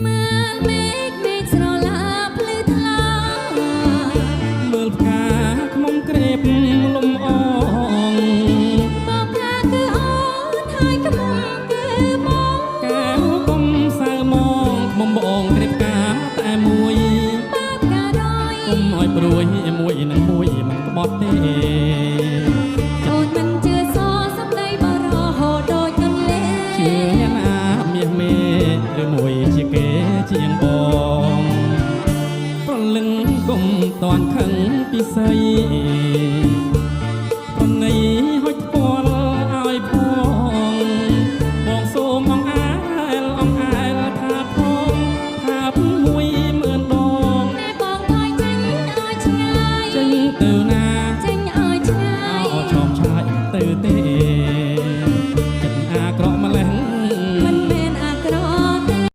មើលមេឃមេឃស្រឡាភ្លឺថ្លា មើលផ្កាខ្មុំក្រេបលំអង បើផ្កាគឺអូនហើយខ្មុំគឺបង កែវគុំសៅមងខ្មុំបងក្រេបផ្កាតែមួយ បើផ្ការយ គុំឲ្យព្រួយមួយនឹងមួយមិនក្បត់ទេ អូនមិនជឿសសំដីបរហូតដូចទន្លេ ជឿអ្នកណាមាសមេឬមួយជាគេជាងបង ប្រលឹងគុំតាន់ខឹងពិសី